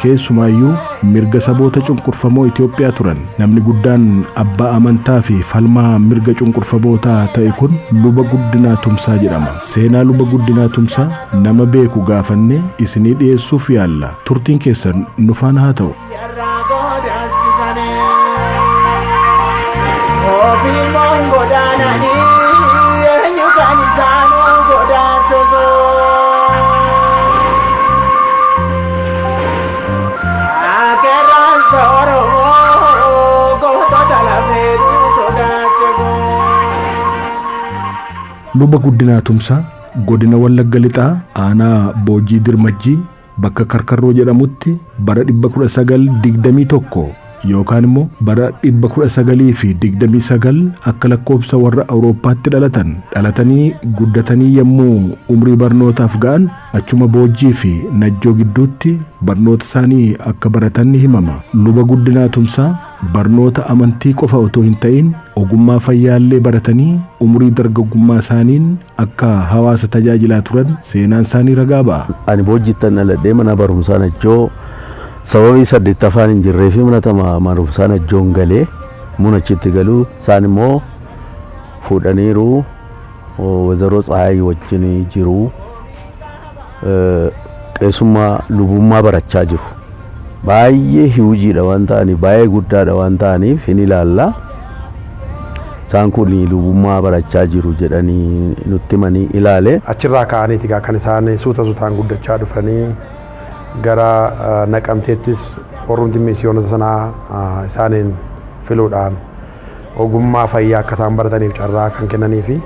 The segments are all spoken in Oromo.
Keessumaayyuu mirga saboota cunqurfamoo Itoophiyaa turan. Namni guddaan abbaa amantaa fi falmaa mirga cunqurfamootaa ta'e kun Luba Guddinaa Tumsaa jedhama. Seenaa Luba Guddinaa Tumsaa nama beeku gaafannee isinii dhiyeessuuf yaalla. Turtiin keessan nu faana haa ta'u. Jarraa godaansisanii ofii moon godaananii eenyu kan isaanuu godaansisu. Akeerransa Oromoo gootota lafeetu sodaachisu. Luba Guddinaa Tumsaa godina Wallagga Lixaa aanaa Boojii Dirmajjii bakka Karkarroo jedhamutti bara 1921 yookaan immoo bara 1929 akka lakkoofsa warra Awurooppaatti dhalatan. Dhalatanii guddatanii yommuu umrii barnootaaf ga'an achuma Boojjii fi Najjoo gidduutti barnoota isaanii akka baratan ni himama. Luba Guddinaa Tumsaa barnoota amantii qofa otoo hin ta'in ogummaa fayyaallee baratanii umurii dargaggummaa isaaniin akka hawaasa tajaajilaa turan seenaan isaanii ragaa ba'a. Ani Boojjittan dhaladhee mana barumsaa Najjoo sababii saddeettaffaan hin jirree fi mana barumsaa Najjoon galee mun achitti galuu isaan immoo fuudhaniiru Wazaroo Tsahaayii wajjin jiru qeesummaa lubummaa barachaa jiru. Baay'ee hiwujiidha waan ta'aniif, baay'ee guddaadha waan ta'aniif hin ilaalla. Isaan kun lubummaa barachaa jiru jedhanii nutti himanii ilaale. Achirraa ka'aniiti egaa kan isaan suuta suutaan guddachaa dhufanii gara Naqamteettis warrumti misiyoonota sanaa isaaniin filuudhaan ogummaa fayyaa akka isaan barataniif carraa kan kennanii fi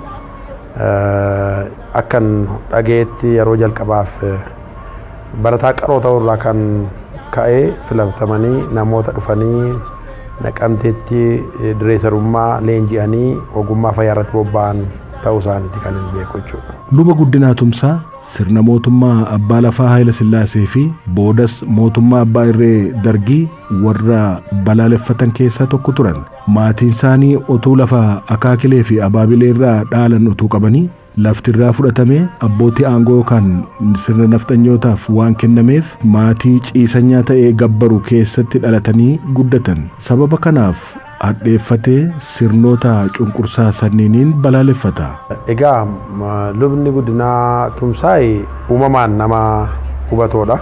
akkan dhagayetti yeroo jalqabaaf barataa qaroo ta'uu irraa kan ka'e filatamanii namoota dhufanii Naqamteetti direesarummaa leenji'anii ogummaa fayyaa irratti bobba'an ta'uu isaaniiti kan hin beeku jechuudha. Luba Guddinaa Tumsaa sirna mootummaa abbaa lafaa Haayila Sillaasee fi boodas mootummaa abbaa irree Dargii warra balaaleffatan keessaa tokko turan. Maatiin isaanii otuu lafa akaakilee fi abaabilee irraa dhaalan otuu qabanii lafti irraa fudhatamee abbootii aangoo yookaan sirna nafxanyootaaf waan kennameef maatii ciisanyaa ta'ee gabbaru keessatti dhalatanii guddatan. Sababa kanaaf hadheeffatee sirnoota cunqursaa sanniiniin balaaleffata. Egaa Lubni Guddinaa Tumsaay uumamaan nama hubatoodha.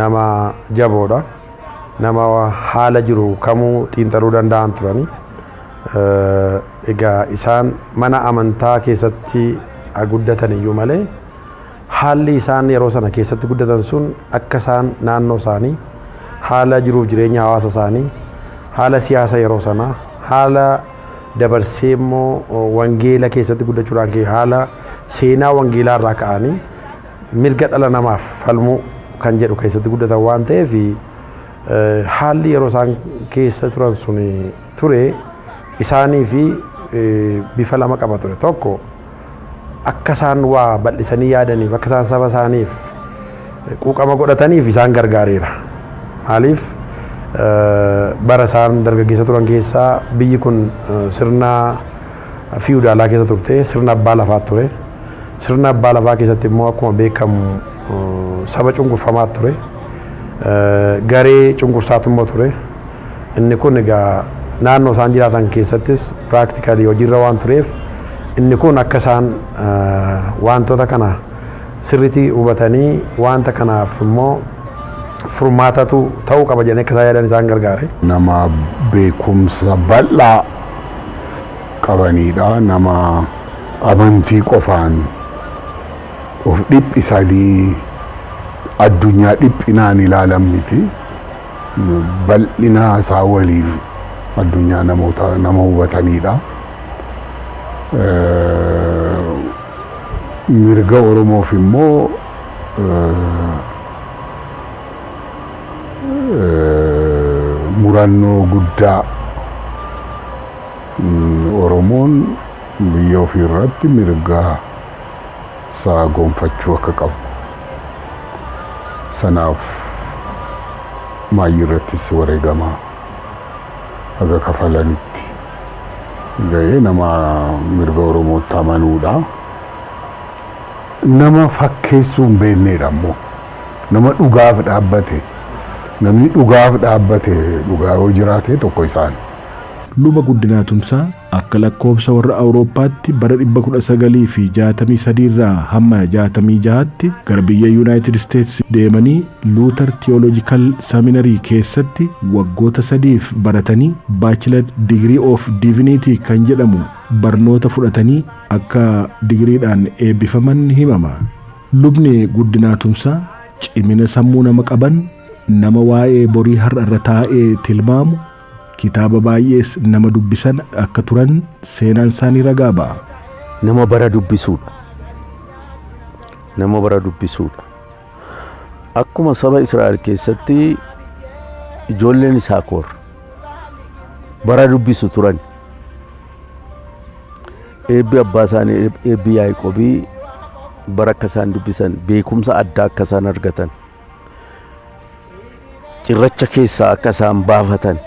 Nama jaboodha. Nama haala jiru kamuu xiinxaluu danda'an turani. Egaa isaan mana amantaa keessatti guddatan iyyuu malee haalli isaan yeroo sana keessatti guddatan sun akka isaan naannoo isaanii, haala jiruuf jireenya hawaasa isaanii, haala siyaasa yeroo sanaa, haala dabarsee immoo wangeela keessatti guddachuudhaan ka'e, haala seenaa wangeelaa irraa ka'anii mirga dhala namaaf falmuu kan jedhu keessatti guddatan waan ta'eef, haalli yeroo isaan keessa turan sun ture isaanii fi bifa lama qaba ture. Tokko, akka isaan waa bal'isanii yaadaniif, akka isaan saba isaaniif quuqama godhataniif isaan gargaareera. Maaliif, bara isaan dargaggeessa turan keessaa biyyi kun sirna fiwudaalaa keessa turte, sirna abbaa lafaa ture. Sirna abbaa lafaa keessatti immoo akkuma beekamu saba cunqurfamaa ture. Garee cunqursaatu immoo ture. Inni kun egaa naannoo isaan jiraatan keessattis practically hojiirra waan tureef, inni kun akka isaan wantoota kana sirriitti hubatanii wanta kanaaf immoo furmaatatu ta'uu qaba jedhanii akka isaan yaadan isaan gargaare. Nama beekumsa bal'aa qabanidha. Nama amantii qofaan of dhiphisanii addunyaa dhiphinaan ilaalan miti. Bal'ina isaa waliin addunyaa namoota nama hubatanidha. Mirga Oromoof immoo murannoo guddaa, Oromoon biyya ofii irratti mirga isaa gonfachuu akka qabu. Sanaaf maayyii irrattis wareegama haga kafalanitti ga'ee nama mirga Oromootti amanuudha. Nama fakkeessuu hin beeknedha immoo. Nama dhugaaf dhaabbate. Namni dhugaaf dhaabbate, dhugaa yoo jiraate, tokko isaan. Luba Guddinaa Tumsaa akka lakkoobsa warra Awurooppaatti bara 1963 irraa hamma 66tti gara biyya Yuunaayitid Isteetsi deemanii Luther Theological Seminary keessatti waggoota 3f baratanii Bachelor Degree of Divinity kan jedhamu barnoota fudhatanii akka digiriidhaan eebbifaman himama. Lubni Guddinaa Tumsaa cimina sammuu nama qaban, nama waa'ee borii har'a irra taa'ee tilmaamu, kitaaba baay'ees nama dubbisan akka turan seenaan isaanii ragaa ba'a. Nama bara dubbisuudha. Nama bara dubbisuudha. Akkuma saba Israa'el keessatti ijoolleen Isaakoor bara dubbisu turan. Eebbi abbaa isaanii, eebbi Yaaqoobii, bara akka isaan dubbisan, beekumsa addaa akka isaan argatan, cirracha keessaa akka isaan baafatan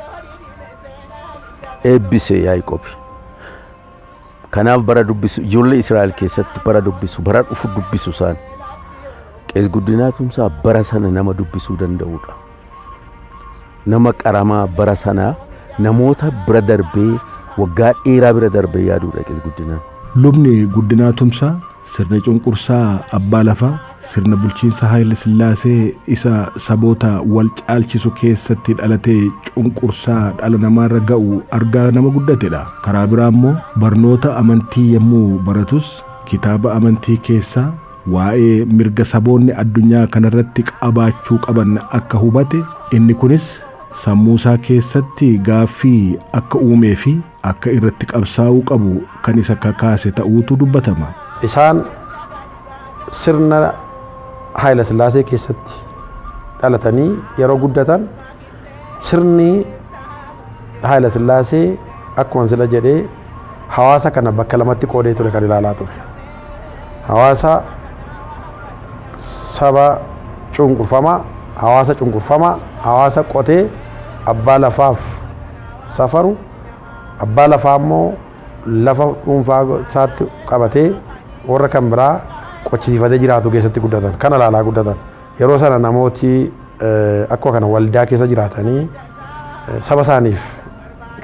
eebbise Yaaqoobi. Kanaaf bara dubbisu, ijoollee Israa'el keessatti bara dubbisu, bara dhufu dubbisu isaan. Qees Guddinaa Tumsaa bara sana nama dubbisuu danda'udha. Nama qaramaa, bara sana namoota bira darbee, waggaa dheeraa bira darbee yaaduudha Qees Guddinaan. Lubni Guddinaa Tumsaa sirna cunqursaa abbaa lafaa, sirna bulchiinsa Haayile Sillaasee isa saboota wal caalchisu keessatti dhalatee cunqursaa dhala namaarra ga'u argaa nama guddatedha. Karaa biraa immoo barnoota amantii yommuu baratus kitaaba amantii keessaa waa'ee mirga saboonni addunyaa kanarratti qabaachuu qaban akka hubate, inni kunis sammuu isaa keessatti gaaffii akka uumee fi akka irratti qabsaa'uu qabu kan isa kakaase ta'uutu dubbatama. Isaan sirna Haayila Sillaasee keessatti dhalatanii yeroo guddatan, sirni Haayila Sillaasee akkuma sila jedhee hawaasa kana bakka lamatti qoodee ture kan ilaalaa ture. Hawaasa saba cunqurfamaa, hawaasa cunqurfamaa, hawaasa qotee abbaa lafaaf safaru, abbaa lafaa immoo lafa dhuunfaa isaatti qabatee warra kan biraa qochisiifatee jiraatu keessatti guddatan. Kana ilaalaa guddatan. Yeroo sana namooti akkuma kana waldaa keessa jiraatanii saba isaaniif,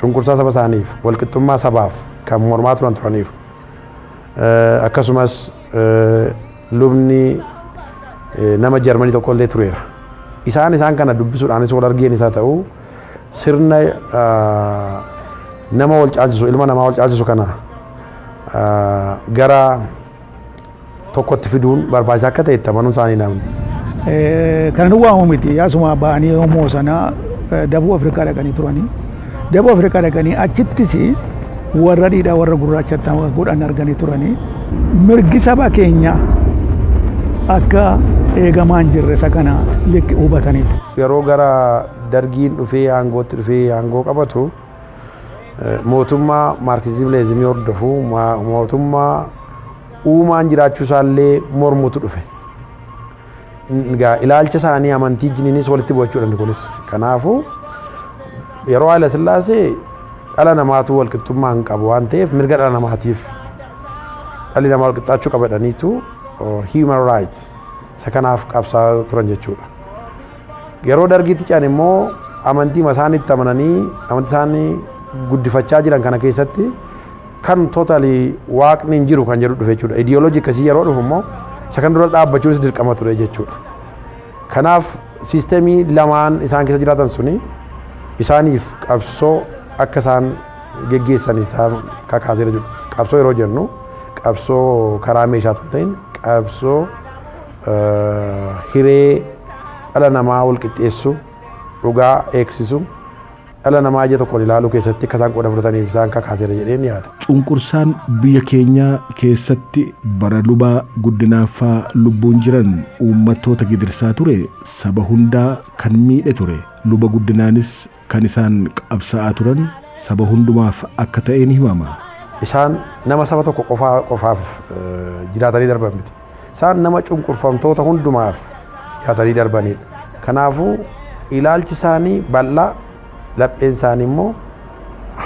cunqursaa saba isaaniif, walqixxummaa sabaaf kan mormaa turan turaniiru. Akkasumas lubni nama Jarmanii tokko illee tureera. Isaan kana dubbisuudhaanis wal argeen isaa ta'u, sirna nama wal caalchisu, ilma namaa wal caalchisu kana gara tokkotti fiduun barbaachisaa akka ta'e itti amanuun isaanii namni. Kana nu waamu miti, asuma ba'anii yommuu sana Dabuu Afrikaa dhaqanii turanii. Dabuu Afrikaa dhaqanii achittis warra dhiidhaa warra gurraachatti godhan arganii turanii. Mirgi saba keenyaa akka eegamaa hin jirre isa kana hubataniif. Yeroo gara Dargiin dhufee aangootti dhufee aangoo qabatu, mootummaa Maarkizim Leezimii hordofu, mootummaa uumaan jiraachuu isaallee mormutu dhufe. Egaa ilaalcha isaanii amantii jiniinis walitti bu'achuudha inni kunis. Kanaafuu yeroo Haayila Sillaasee dhala namaatu walqixxummaa hin qabu waan ta'eef, mirga dhala namaatiif dhalli namaa walqixxaachuu qaba jedhaniitu human rights isa kanaaf qabsaa'aa turan jechuudha. Yeroo Dargiitti ce'an immoo amantii isaan itti amananii, amantii isaanii guddifachaa jiran kana keessatti kan totally waaqni hin jiru kan jedhu dhufe jechuudha. Ideology akkasii yeroo dhufu immoo isa kan dura dhaabbachuunis dirqama ture jechuudha. Kanaaf systemii lamaan isaan keessa jiraatan suni isaaniif qabsoo akka isaan geggeessan isaan kakaaseera jechuudha. Qabsoo yeroo jennu qabsoo karaa meeshaa otoo hin ta'in, qabsoo hiree dhala namaa wal qixxeessu, dhugaa eegsisu, dhala namaa ija tokkoon ilaaluu keessatti akka isaan qooda fudhataniif isaan kakaaseera jedheen yaada. Cunqursaan biyya keenyaa keessatti bara Lubaa Guddinaaffaa lubbuun jiran uummattoota gidirsaa ture saba hundaa kan miidhe ture. Luba Guddinaanis kan isaan qabsaa'aa turan saba hundumaaf akka ta'e ni himama. Isaan nama saba tokko qofaa qofaaf jiraatanii darban miti. Isaan nama cunqurfamtoota hundumaaf jiraatanii darbanidha. Kanaafuu ilaalchi isaanii bal'aa, lapheen isaanii immoo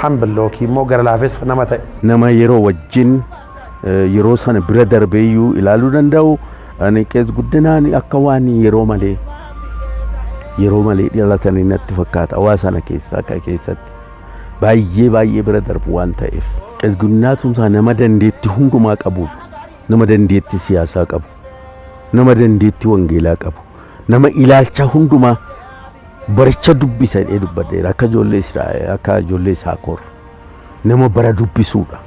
humble yookiin immoo gara laafessa nama ta'e. Nama yeroo wajjin yeroo sana bira darbeeyyuu ilaaluu danda'u. Ani Qees Guddinaan akka waan yeroo malee Yeroo malee dhalatanii natti fakkaata hawaasa sana keessaa akka keessatti baay'ee baay'ee bira darbu waan ta'eef. Qees Guddinaa Tumsaa nama dandeettii hundumaa qabu, nama dandeettii siyaasaa qabu, nama dandeettii wangeelaa qabu, nama ilaalcha hundumaa baricha dubbisa jedhee dubbadheera akka ijoollee Israa'el, akka ijoollee Saakoor nama bara dubbisuudha.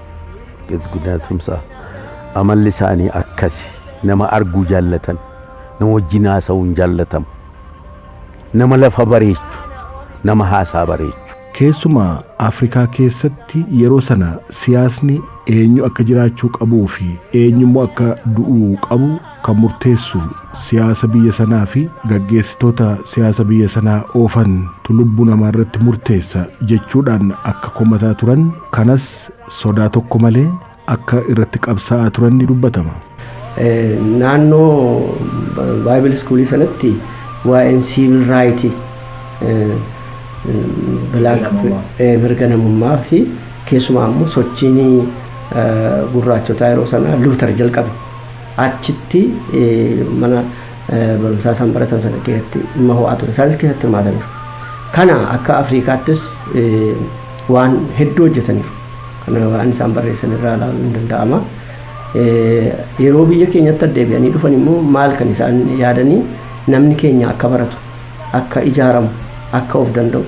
Qees Guddinaa Tumsaa amalli isaanii akkasi, nama arguu jaallatan, nama wajjin haasa'uun jaallatamu, nama lafa bareechu, nama haasaa bareechu. Keessumaa Afrikaa keessatti yeroo sana siyaasni eenyu akka jiraachuu qabuu fi eenyummoo akka du'uu qabu kan murteessu siyaasa biyya sanaa fi gaggeessitoota siyaasa biyya sanaa oofantu lubbuu namaa irratti murteessa jechuudhaan akka komataa turan, kanas sodaa tokko malee akka irratti qabsaa'aa turan ni dubbatama. Naannoo Bible schoolii sanatti waa'een civil right, mirga namummaa fi keessumaa immoo sochiin gurraachotaa yeroo sana Luuter jalqabe achitti mana barumsaa isaan baratan sana keessatti dhimma ho'aa ture. Isaanis keessatti hirmaataniiru. Kana akka Afrikaattis waan hedduu hojjetaniiru. Kana waan isaan barreessan irraa ilaaluun ni danda'ama. Yeroo biyya keenyatti addeebi'anii dhufan immoo maal kan isaan yaadanii? Namni keenya akka baratu, akka ijaaramu, akka of danda'u,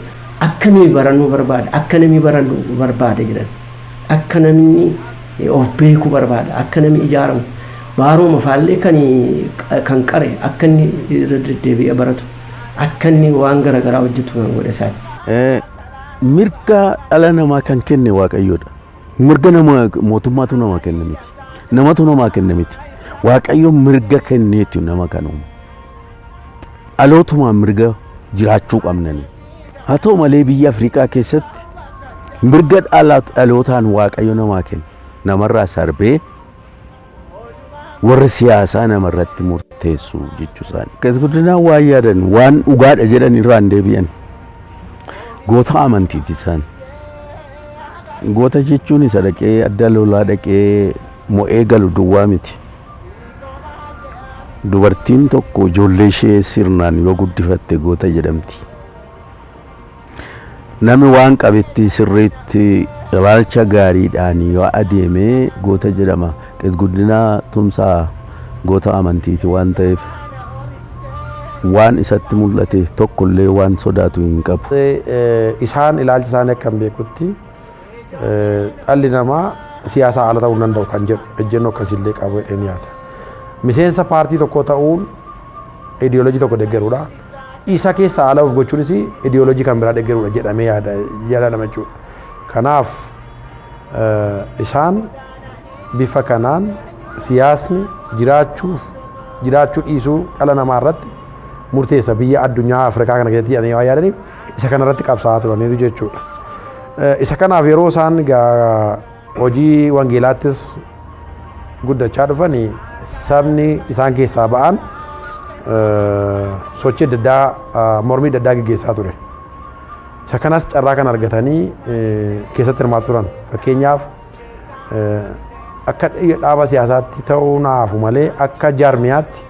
akka nuyi barannuu barbaada, akka namni barannu barbaada jedhan, akka namni of beeku barbaada, akka namni ijaaramu, baaruma faallee kan qare akka inni irra deddeebi'ee baratu, akka inni waan garaagaraa hojjetu kan godhe isaan. Mirga dhala namaa kan kenne Waaqayyoodha. Mirga nama mootummaatu namaa kenne miti. Namatu namaa kenne miti. Waaqayyo mirga kenneeti nama kan uume. Dhalootumaan mirga jiraachuu qabnani. Haa ta'u malee biyya Afrikaa keessatti mirga dhalootaan Waaqayyo namaa kenne namarraa sarbee warri siyaasaa namarratti murteessu jechuu isaanii. Qees Guddinaan waan yaadan, waan dhugaadha jedhan irraa hin deebi'an. Goota amantiiti isaan. Goota jechuun isa dhaqee adda lolaa dhaqee mo'ee galu duwwaa miti. Dubartiin tokko ijoollee ishee sirnaan yoo guddifatte goota jedhamti. Namni waan qabetti sirriitti ilaalcha gaariidhaan yoo adeeme goota jedhama. Qees Guddinaa Tumsaa goota amantiiti waan ta'eef waan isatti mul'ate tokkollee waan sodaatu hin qabu. Isaan ilaalcha isaanii akka hin beekutti dhalli namaa siyaasaa ala ta'uu hin danda'u kan jedhu ejjennoo akkasiillee qabu jedheen yaada. Miseensa paartii tokko ta'uun ideoloojii tokko deeggaruudha. Isa keessaa ala of gochuunis ideoloojii kan biraa deeggaruudha jedhamee yaadama jechuudha. Kanaaf isaan bifa kanaan siyaasni jiraachuuf jiraachuu dhiisuu dhala namaa irratti murteessa biyya addunyaa Afrikaa kana keessatti jedhanii waan yaadaniif isa kana irratti qabsaa'aa turaniiru jechuudha. Isa kanaaf yeroo isaan hojii wangeelaattis guddachaa dhufanii sabni isaan keessaa ba'an sochii adda addaa, mormii adda addaa gaggeessaa ture. Isa kanas carraa kan argatanii keessatti hirmaatu turan. Fakkeenyaaf, akka dhaaba siyaasaatti ta'uu naafu malee akka jaarmiyaatti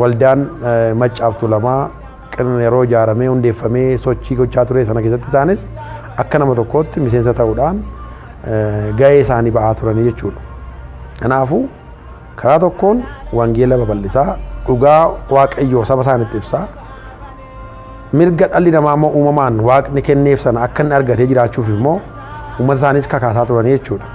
waldaan Maccaaf Tuulamaa yeroo ijaaramee hundeeffamee sochii gochaa ture sana keessatti isaanis akka nama tokkootti miseensa ta'uudhaan gahee isaanii ba'aa turanii jechuudha. Kanaafuu karaa tokkoon wangeela babal'isaa, dhugaa Waaqayyoo saba isaanitti ibsaa, mirga dhalli namaa immoo uumamaan Waaqni kenneef sana akka inni argatee jiraachuuf immoo uummata isaaniis kakaasaa turanii jechuudha.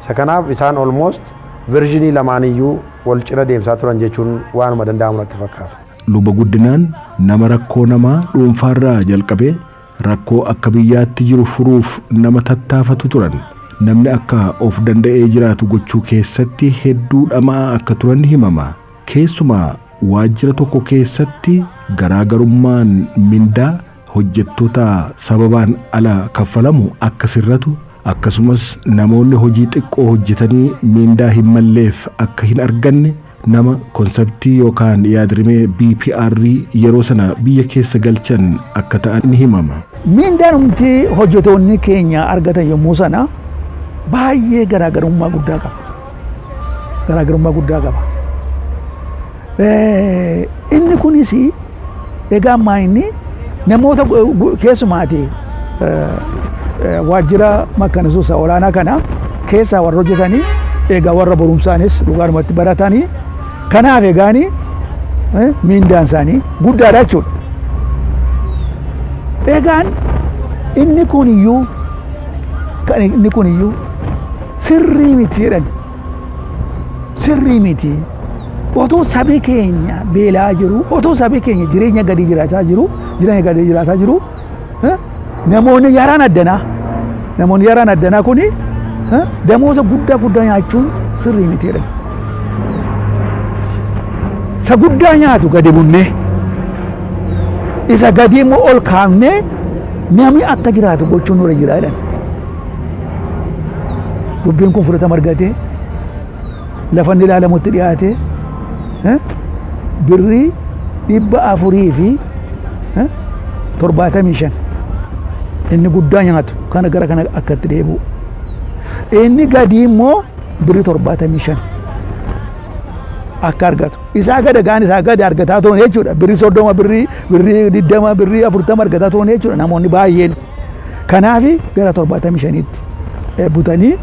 Isa kanaaf isaan almost versionii lamaaniyyuu wal cina deemsaa turan jechuun waanuma danda'amu natti fakkaata. Luba Guddinaan nama rakkoo namaa dhuunfaarraa jalqabee rakkoo akka biyyaatti jiru furuuf nama tattaafatu turan. Namni akka of danda'ee jiraatu gochuu keessatti hedduu dhama'aa akka turan himama. Keessumaa waajjira tokko keessatti garaagarummaan mindaa hojjettoota sababaan ala kaffalamu akka sirratu, akkasumas namoonni hojii xiqqoo hojjetanii mindaa hin malleef akka hin arganne nama conceptii yookaan yaadrimee BPR yeroo sana biyya keessa galchan akka ta'an ni himama. Mindaan humti hojjetoonni keenya argatan yommuu sana baay'ee garaagarummaa guddaa qaba. Garaagarummaa guddaa qaba. Inni kunis Egaa ammaa inni namoota keessumaati waajjira makkanisuusa olaanaa kana keessaa warra hojjetanii, egaa warra barumsaanis dhugaadhumatti baratanii, kanaaf egaani miindaan isaanii guddaadha jechuudha. Egaan inni kun iyyuu kan inni kun iyyuu sirrii miti jedhan, sirrii miti. Otoo sabi keenya beelaa jiru, otoo sabi keenya jireenya gadi jiraataa jiru, jireenya gadi jiraataa jiru, namoonni yaraan addanaa, namoonni yaraan addanaa kuni damooza guddaa guddaa nyaachuun sirrii miti jedhan. Isa guddaa nyaatu gadi bunnee, isa gadi immoo ol kaafnee namni akka jiraatu gochuun nurra jira jedhan. Dubbiin kun fudhatama argatee lafa inni ilaalamutti dhiyaate, birrii 475 inni guddaa nyaatu kana gara kana akkatti deebi'u. Inni gadii immoo birrii 75 akka argatu. Isaa gada gaan isaa gadi argataa turan jechuudha. Birrii 30, birrii 20, birrii 40 argataa turan jechuudha namoonni baay'een. Kanaaf gara 75tti butanii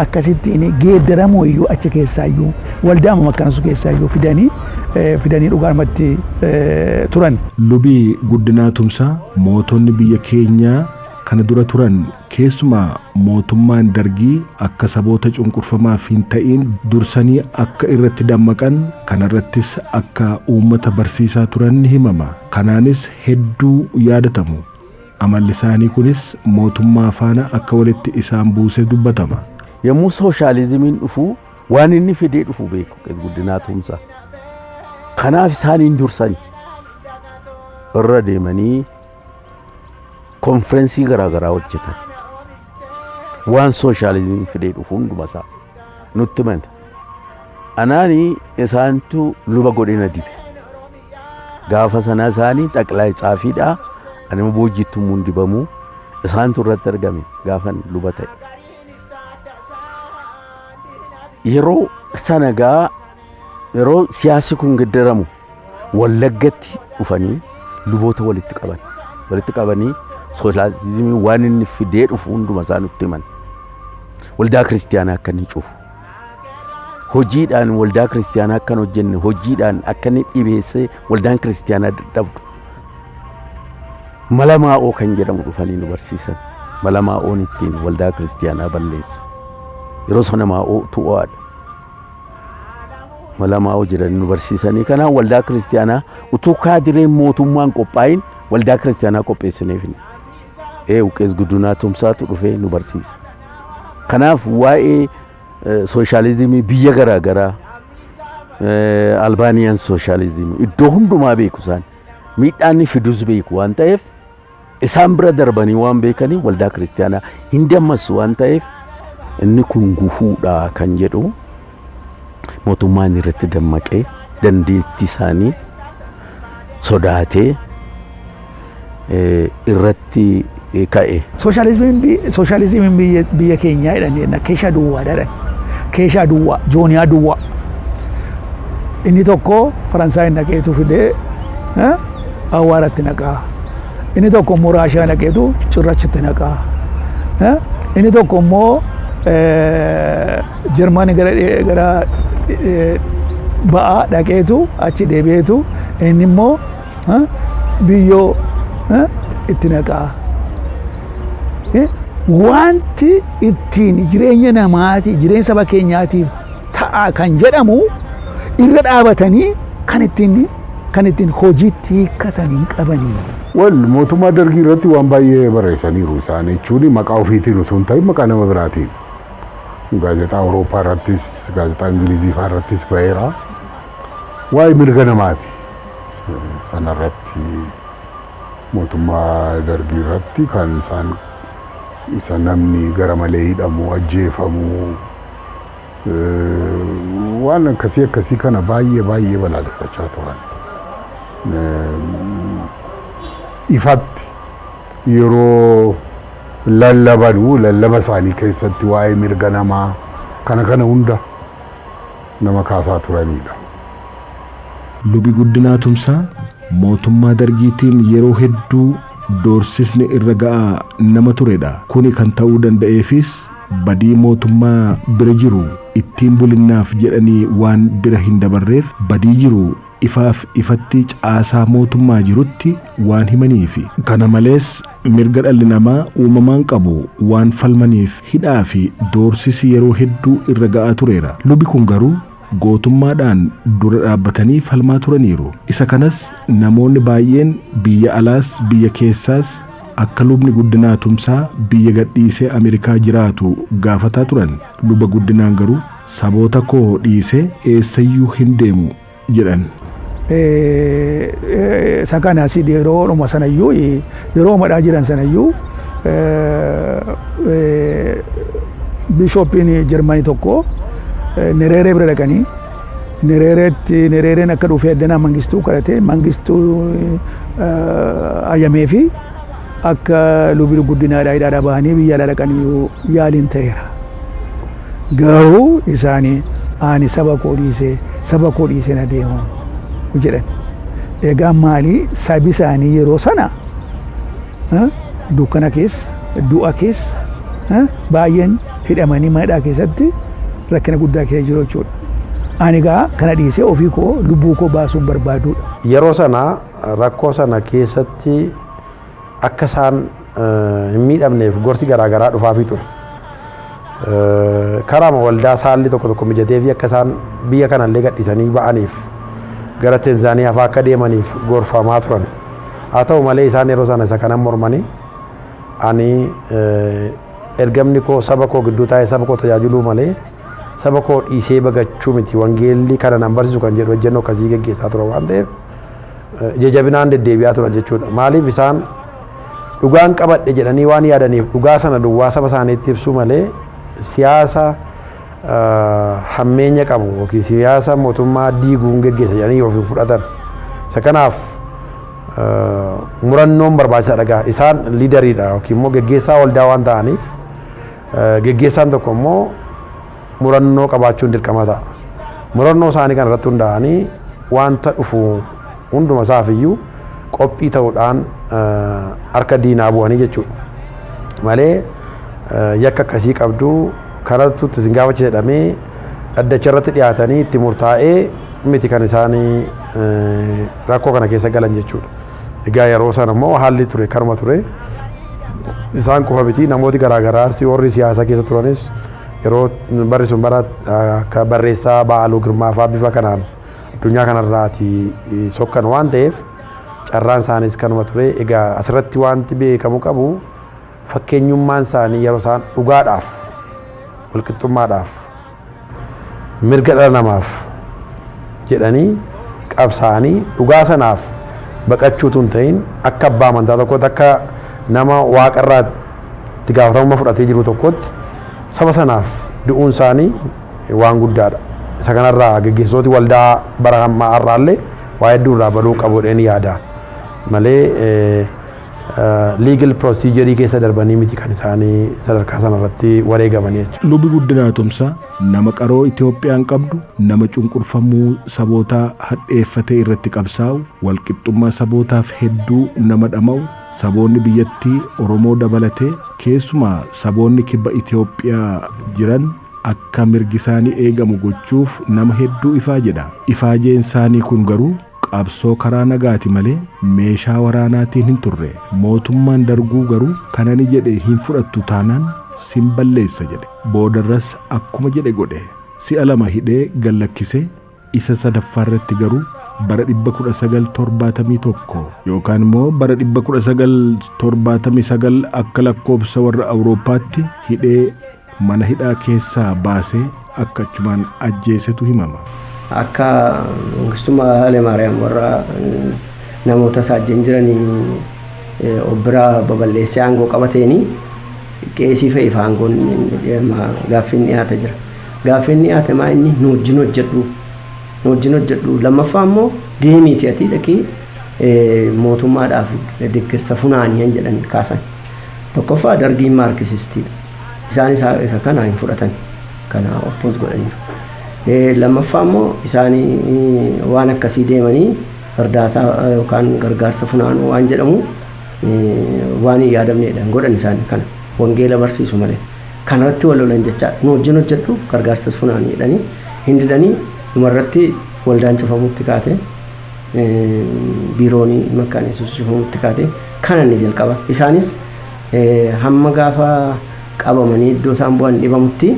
akkasittiin geeddaramuu iyyuu achi keessaa iyyuu waldaa makkanasu keessaa iyyuu fidanii dhugaadhumatti turan. Lubi Guddinaa Tumsaa mootonni biyya keenyaa kana dura turan, keessumaa mootummaan Dargii, akka saboota cunqurfamaaf hin ta'in dursanii akka irratti dammaqan, kanarrattis akka uummata barsiisaa turan ni himama. Kanaanis hedduu yaadatamu. Amalli isaanii kunis mootummaa faana akka walitti isaan buusee dubbatama. Yommuu sooshaalizimiin dhufu waan inni fidee dhufu beeku Guddinaa Tumsaa. Kanaaf isaaniin dursani irra deemanii konferensii garaagaraa hojjetan. Waan sooshaalizimiin fidee dhufu hunduma isaa nutti himan. Anaani isaantu luba godhina dibe. Gaafa sana isaanii xaqilaa tsaafiidha. Ani immoo boojjittuu mun dibamuu isaantu irratti argame gaafan luba ta'e. Yeroo sana gaa yeroo siyaasi kun geddaramu Wallaggatti dhufanii luboota walitti qaban. Walitti qabanii sooshaalizimii waan inni fidee dhufu hunduma isaa nutti himan. Waldaa kiristiyaanaa akka inni cufu. Hojiidhaan waldaa kiristiyaanaa akka hin hojjenne, hojiidhaan akka inni dhibeessee waldaan kiristiyaanaa dadhabdu. Mala maa'oo kan jedhamu dhufanii nu barsiisan. Mala maa'oon ittiin waldaa kiristiyaanaa balleessa. Yeroo sana maa'oo tu'aadha. Mala maa'oo jedhanii nu barsiisanii, kanaaf waldaa kiristiyaanaa utuu kaadireen mootummaan qophaa'in waldaa kiristiyaanaa qopheessineef. Ee, Qees Guddinaa Tumsaatu dhufee nu barsiisa. Kanaaf waa'ee sooshaalizimii biyya garaagaraa, Albaaniyaan sooshaalizimii iddoo hundumaa beeku isaan. Miidhaan inni fidus beeku waan ta'eef, isaan bira darbanii waan beekanii waldaa kiristiyaanaa hin dammassu waan ta'eef, inni kun gufuudha kan jedhu mootummaan irratti dammaqee dandeettii isaanii sodaatee irratti ka'e. Sooshaalizimiin biyya keenyaa jedhan keeshaa duwwaadha jedhan. Keeshaa duwwaa, jooniyaa duwwaa. Inni tokko Faransaay naqeetu fidee awwaaratti naqaa. Inni tokko immoo Raashiyaa naqeetu cirrachatti naqaa. Inni tokko immoo Jarmanii gara ba'aa dhaqeetu achi deebi'eetu inni immoo biyyoo itti naqaa. Wanti ittiin jireenya namaati, jireenya saba keenyaatiif ta'a kan jedhamu irra dhaabatanii kan ittiin hojiitti hiikkatan hin qabanii. Wal mootummaa Dargii irratti waan baay'ee barreessaniiru isaan, jechuun maqaa ofiitiin utuu hin ta'in maqaa nama biraatiin. Gaazexaa Awurooppaa irrattis, gaazexaa Ingilizii fa'aa irrattis ba'eera. Waa'ee mirga namaati. Sanarratti mootummaa Dargii irratti kan isaan isa namni gara malee hidhamu, ajjeefamu, waan akkasii akkasii kana baay'ee baay'ee balaaleffachaa turan. Ifatti yeroo lallabanuu lallaba isaanii keessatti waa'ee mirga namaa kana kana hunda nama kaasaa turanidha. Lubi Guddinaa Tumsaa Mootummaa Dargiitiin yeroo hedduu doorsisni irra ga'aa nama turedha. Kuni kan ta'uu danda'eefis badii mootummaa bira jiru ittiin bulinnaaf jedhanii waan bira hin dabarreef, badii jiru ifaaf ifatti caasaa mootummaa jirutti waan himaniifi. Kana malees mirga dhalli namaa uumamaan qabu waan falmaniif hidhaa fi doorsisi yeroo hedduu irra ga'aa tureera. Lubi kun garuu gootummaadhaan dura dhaabbatanii falmaa turaniiru. Isa kanas namoonni baay'een biyya alaas biyya keessaas akka Lubni Guddinaa Tumsaa biyya gadhiisee Ameerikaa jiraatu gaafataa turan. Luba Guddinaan garuu, "Saboota koo dhiisee eessayyuu hin deemu," jedhan. Isa kanas yeroodhuma sanayyuu, yeroo madhaa jiran sanayyuu, bishoppiin Jarmanii tokko Nereeree bira dhaqanii, Nereereetti Nereereen akka dhufee addanaa Mangistuu kadhatee, Mangistuu ayyamee fi akka Lubi Guddinaadhaa hidhaadhaa bahanii biyya alaa dhaqanii yaaliin ta'eera. Garuu isaanii, "Ani saba koo dhiisee na deemu," jedhan. Egaa maalii, sabi isaanii yeroo sana dukkana keessa, du'a keessa, baay'een hidhamanii mana keessatti rakkina guddaa keessa jiru jechuudha. Ani egaa kana dhiisee ofii koo lubbuu koo baasuun barbaadudha. Yeroo sana rakkoo sana keessatti akka isaan hin miidhamneef gorsi garaagaraa dhufaafii ture. Karaama waldaa saalli tokko tokko mijatee fi akka isaan biyya kanallee gadhiisanii ba'aniif gara Tenzaaniyaa fa'aa akka deemaniif gorfamaa turan. Haa ta'u malee isaan yeroo sana isa kanan mormanii, "Ani ergamni koo saba koo gidduu taa'ee saba koo tajaajiluu malee saba koo dhiisee bagachuu miti, wangeelli kana nan barsiisu," kan jedhu ejjennoo akkasii geggeessaa ture waan ta'eef ija jabinaan deddeebi'aa turan jechuudha. Maaliif, isaan dhugaan qabadhe jedhanii waan yaadaniif dhugaa sana duwwaa saba isaaniitti ibsuu malee siyaasa hammeenya qabu yookiin siyaasa mootummaa diiguun geggeessa jedhanii of hin fudhatan. Isa kanaaf murannoon barbaachisaadha gaa. Isaan leaderiidha yookiin immoo geggeessaa waldaa waan ta'aniif, geggeessaan tokko immoo murannoo qabaachuun dirqama ta'a. Murannoo isaanii kana irratti hundaa'anii wanta dhufu hunduma isaaf iyyuu qophii ta'uudhaan harka diinaa bu'anii jechuudha. Malee yakka akkasii qabdu kanatu isin gaafachiisa jedhamee dhaddacha irratti dhiyaatanii itti murtaa'ee miti kan isaan rakkoo kana keessa galan jechuudha. Egaa yeroo sana immoo haalli ture kanuma ture. Isaan qofa miti, namooti garaagaraas warri siyaasa keessa turanis yeroo barri sun bara akka barreessaa Ba'aaluu Girmaa fa'aa bifa kanaan addunyaa kanarraati sokkan waan ta'eef carraan isaanis kanuma ture. Egaa asirratti wanti beekamu qabu, fakkeenyummaan isaanii yeroo isaan dhugaadhaaf, walqixxummaadhaaf, mirga dhala namaaf jedhanii qabsaa'anii dhugaa sanaaf baqachuutu hin ta'in, akka abbaa amantaa tokkotti, akka nama waaqarraa itti gaafatamummaa fudhatee jiru tokkotti saba sanaaf du'uun isaanii waan guddaadha. Isa kanarraa geggeessitooti waldaa bara ammaa har'aallee waa hedduu irraa baruu qabu jedheen yaada. Malee legal procedure keessa darbanii miti kan isaanii sadarkaa sanarratti wareegamanii jechuudha. Lubi Guddinaa Tumsaa nama qaroo Itoophiyaan qabdu, nama cunqurfamuu sabootaa hadheeffatee irratti qabsaa'u, walqixxummaa sabootaaf hedduu nama dhama'u, saboonni biyyattii Oromoo dabalatee keessumaa saboonni kibba Itoophiyaa jiran akka mirgi isaanii eegamu gochuuf nama hedduu ifaa jedha. Ifaajeen isaanii kun garuu qabsoo karaa nagaati malee meeshaa waraanaatiin hin turre. Mootummaan Darguu garuu kanani jedhe hin fudhattu taanaan sin balleessa jedhe. Boodarras akkuma jedhe godhe. Si'a lama hidhee gallakkisee, isa sadaffaarratti garuu bara 1971 yookaan immoo bara 1979 akka lakkoobsa warra Awurooppaatti hidhee mana hidhaa keessaa baasee akka achumaan ajjeesetu himama. Akka Mangistummaa Hayilemaariyaam warra namoota isaa wajjin jiranii of biraa babal'eessee aangoo qabateeni qeesii fe'iif aangoon gaaffiin dhiyaate jira. Gaaffiin dhiyaate maa inni nu wajjin hojjedhu, nu wajjin hojjedhu, lammaffaa immoo deemiiti ati dhaqii mootummaadhaaf deeggarsa funaanii kan jedhan kaasan. Tokkoffaa Dargiin Maarkisistiidha. Isaan isa kana hin fudhatan. Kana oppose godhaniiru. Lammaffaa immoo isaan waan akkasii deemanii Ardaataa yookaan gargaarsa funaanuu waan jedhamu waan hin yaadamnedha. Hin godhan isaan kana. Wangeela barsiisu malee. Kanarratti wal lolan jechaadha. Nu wajjin hojjedhu, gargaarsas funaanii jedhanii hin didanii. Dhumarratti waldaan cufamutti kaate, biiroon Makkaan Yesuus cufamutti kaate. Kana inni jalqaba. Isaanis hamma gaafa qabamanii iddoo isaan bu'an dhibamutti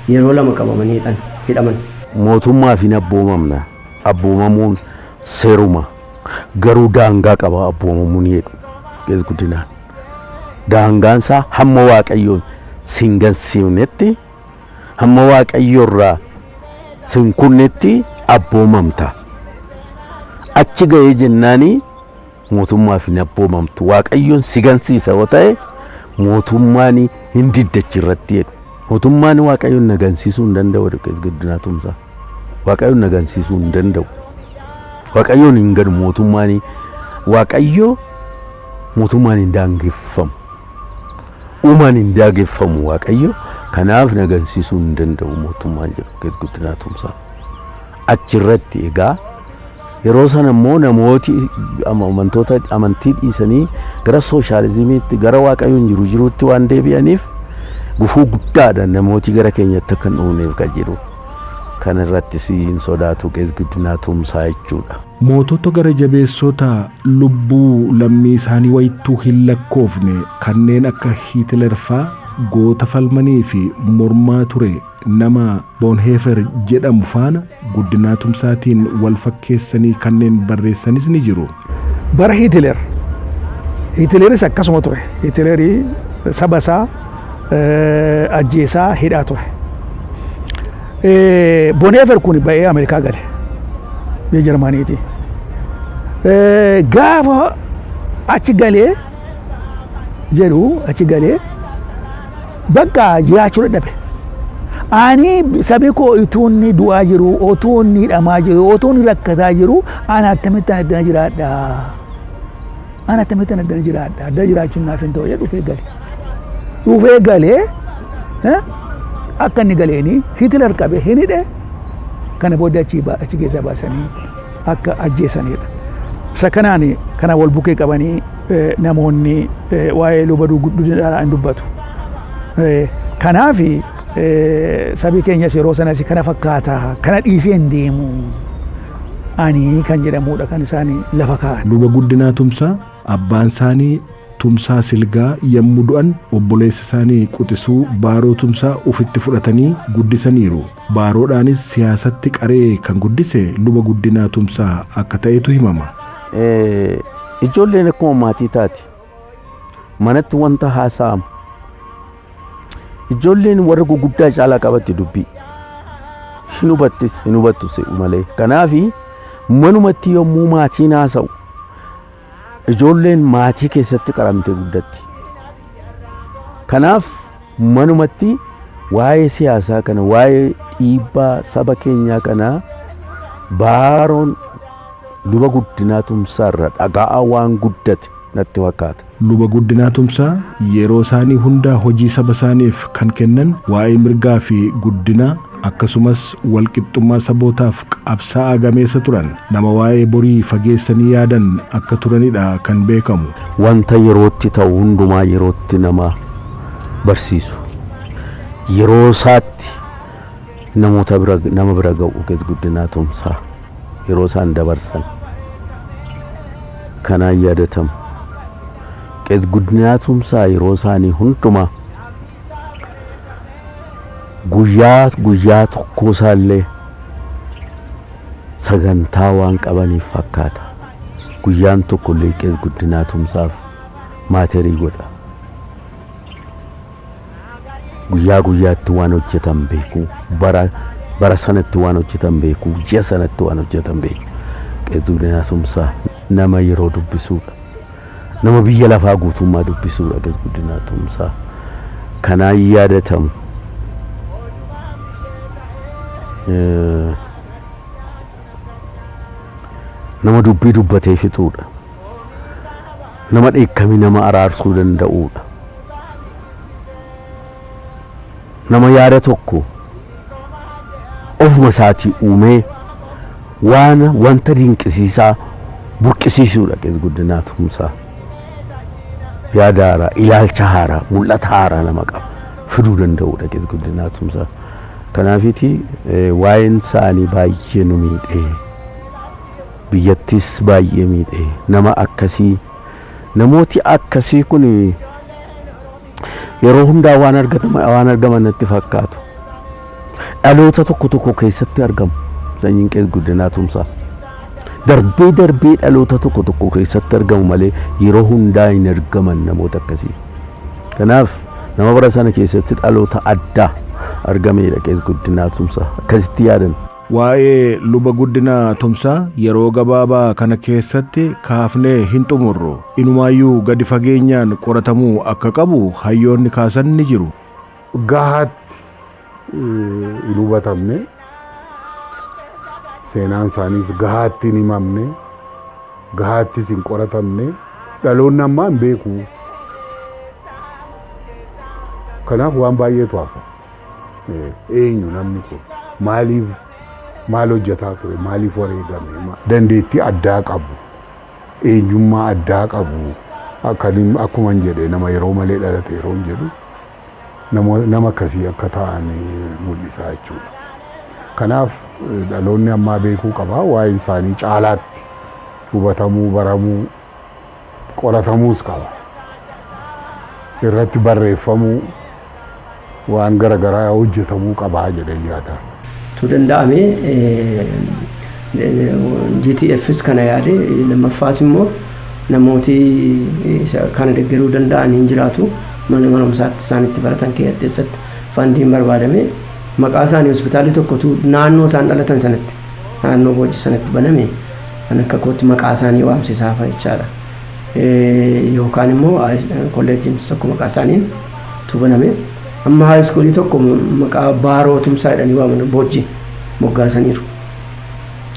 yeroo lama qabamanii hidhaman. Mootummaaf hin abboomamna. Abboomamuun seeruma. Garuu daangaa qaba abboomamuun jedhu Qees Guddinaan. Daangaan isaa hamma Waaqayyoon sin gansiifnetti, hamma Waaqayyoorraa sin kunnetti abboomamta. Achi ga'ee jennaanii mootummaaf hin abboomamtu. Waaqayyoon si gansiisa yoo ta'e mootummaan hin diddachi irratti jedhu. Mootummaan Waaqayyoon na gansiisuu hin danda'u jedhu Qees Guddinaa Tumsaa. Waaqayyoon na gansiisuu hin danda'u. Waaqayyoon hin ganu mootummaan. Waaqayyo mootummaan hin daangeffamu. Uumaan hin daangeffamu Waaqayyo. Kanaaf na gansiisuu hin danda'u mootummaan jedhu Qees Guddinaa Tumsaa. Achirratti egaa yeroo sana immoo namooti amantoota amantii dhiisanii gara sooshaalizimiitti, gara Waaqayyoon jiru jiruutti waan deebi'aniif gufuu guddaadha namooti gara keenyatti akka hin dhufneef kan jedhu. Kan irratti hin sodaatu Qees Guddinaa Tumsaa jechuudha. Mootota gara jabeessota lubbuu lammii isaanii wayittuu hin lakkoofne kanneen akka Hiitiler faa goota falmanii fi mormaa ture nama Boonheefer jedhamu faana Guddinaa Tumsaatiin wal fakkeessanii kanneen barreessanis ni jiru. Bara Hiitiler. Hiitileris akkasuma ture. Hiitilerii saba isaa ajjeesaa hidhaa ture. Boonheefer kun ba'ee Ameerikaa gale. Biyya Jarmaniiti. Gaafa achi galee jedhu, achi galee bakka jiraachuu dadhabe. Ani sabi koo utuu inni du'aa jiru, utuu inni hidhamaa jiru, utuu inni rakkataa jiru, ani akkamittaan addana jiraadha? Ani akkamittaan addana jiraadha? Addana jiraachuun naaf hin ta'u jedhee dhufee gale. Dhufee galee akka inni galeeni Hitler qabee hin hidhe. Kana booda achi keessaa baasanii akka ajjeesanidha. Isa kanaan kana wal bukkee qabanii namoonni waa'ee luba Guddinaa hin dubbatu. Kanaaf sabi keenyas yeroo sanas kana fakkaata, kana dhiisee hin deemu ani kan jedhamudha kan isaan lafa kaa'an. Luba Guddinaa Tumsaa abbaan isaanii Tumsaa Silgaa yommuu du'an obboleessa isaanii quxisuu Baaroo Tumsaa ufitti fudhatanii guddisaniiru. Baaroodhaanis siyaasatti qaree kan guddise Luba Guddinaa Tumsaa akka ta'etu himama. Ijoolleen akkuma maatii taati. Manatti wanta haasa'amu. Ijoolleen warra guguddaa caalaa qabatti dubbii. Hin hubattis hin hubattus malee. Kanaafi manumatti yommuu maatiin haasa'u ijoolleen maatii keessatti qaramtee guddatti. Kanaaf manumatti waa'ee siyaasaa kana, waa'ee dhiibbaa saba keenyaa kana Baaroon Luba Guddinaa Tumsaarra dhaga'aa waan guddate natti fakkaata. Luba Guddinaa Tumsaa yeroo isaanii hunda hojii saba isaaniif kan kennan, waa'ee mirgaa fi guddinaa akkasumas walqixxummaa sabootaaf qabsaa'aa gameessa turan. Nama waa'ee borii fageessanii yaadan akka turanidha kan beekamu. Wanta yerootti ta'u hundumaa yerootti nama barsiisu. Yeroo isaatti namoota bira nama bira ga'u Qees Guddinaa Tumsaa yeroo isaan dabarsan kanaan yaadatamu. Qees Guddinaa Tumsaa yeroo isaanii hundumaa guyyaa guyyaa tokko isaallee sagantaa waan qabaniif fakkaata. Guyyaan tokko illee Qees Guddinaa Tumsaaf maaterii godha. Guyyaa guyyaatti waan hojjetan beeku. Bara bara sanatti waan hojjetan beeku. Ji'a sanatti waan hojjetan beeku. Qees Guddinaa Tumsaa nama yeroo dubbisuudha. Nama biyya lafaa guutummaa dubbisuudha Qees Guddinaa Tumsaa. Kanaan yaadatamu. Nama dubbii dubbatee fixuudha. Nama dheekkamii nama araarsuu danda'uudha. Nama yaada tokko ofuma isaatii uumee waan wanta dinqisiisaa Burqisiisuudha Qees Guddinaa Tumsaa. Yaada haaraa, ilaalcha haaraa, mul'ata haaraa nama qaba. Fiduu danda'uudha Qees Guddinaa Tumsaa. Kanaafiti waa'een isaanii baay'ee nu miidhee. Biyyattis baay'ee miidhee. Nama akkasii namooti akkasii kun yeroo hundaa waan argataman waan argaman natti fakkaatu. Dhaloota tokko tokko keessatti argamu sanyiin Qees Guddinaa Tumsaa. Darbee darbee dhaloota tokko tokko keessatti argamu malee yeroo hundaa hin argaman namoota akkasii. Kanaaf nama bara sana keessatti dhaloota addaa argameedha Qees Guddinaa Tumsaa. Akkasitti yaadan. Waa'ee Luba Guddinaa Tumsaa yeroo gabaabaa kana keessatti kaafnee hin xumurru. Inumaayyuu gadi fageenyaan qoratamuu akka qabu hayyoonni kaasan ni jiru. Gahaatti hin hubatamne, seenaan isaaniis gahaatti hin himamne, gahaattis hin qoratamne, dhaloonni ammaa hin beeku. Kanaaf waan baay'eetu hafa. Eenyu namni kun? Maaliif maal hojjetaa ture? Maaliif wareegame? Dandeettii addaa qabu, eenyummaa addaa qabu. Akkuma hin jedhe, nama yeroo malee dhalate yeroo hin jedhu, nama akkasii akka ta'an mul'isa jechuudha. Kanaaf dhaloonni ammaa beekuu qaba. Waa'een isaanii caalaatti hubatamuu, baramuu, qoratamuus qaba. Irratti barreeffamuu, waan garaagaraa hojjetamuu qabaa jedhee yaada. Tu danda'ame GTFs kana yaade, lammaffaas immoo namooti kana deeggaruu danda'an hin jiraatu. Mana barumsaatti isaan itti baratan keessatti fundiin barbaadame, maqaa isaanii hospitaalli tokkotu naannoo isaan dhalatan sanatti, naannoo Boojji sanatti baname, kan akka kootti maqaa isaanii waamsisaa jechaadha. Yookaan immoo kolleejjiin tokko maqaa isaaniin tu baname. Amma high schoolii tokko maqaa Baaroo Tumsaa jedhanii waaman Boojji moggaasaniiru.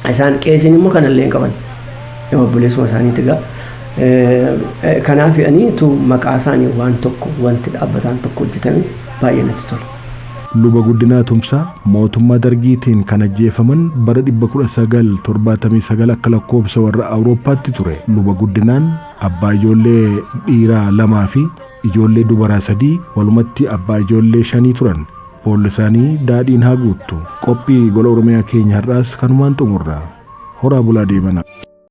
Isaan qeesiin immoo kanallee hin qaban. Obboleessuma isaaniiti egaa. Kanaaf jedhanii tu maqaa isaanii waan tokko wanti dhaabbataan tokko hojjetame baay'ee natti tola. Luba Guddinaa Tumsaa mootummaa Dargiitiin kan ajjeefaman bara 1979 akka lakkoofsa warra Awurooppaatti ture. Luba Guddinaan abbaa ijoollee dhiiraa lamaa fi ijoollee dubaraa sadii, walumatti abbaa ijoollee shanii turan. Boolla isaanii daadhiin haa guuttu. Qophii Gola Oromiyaa keenya har'aas kanumaan xumurra. Horaa bulaa deemana.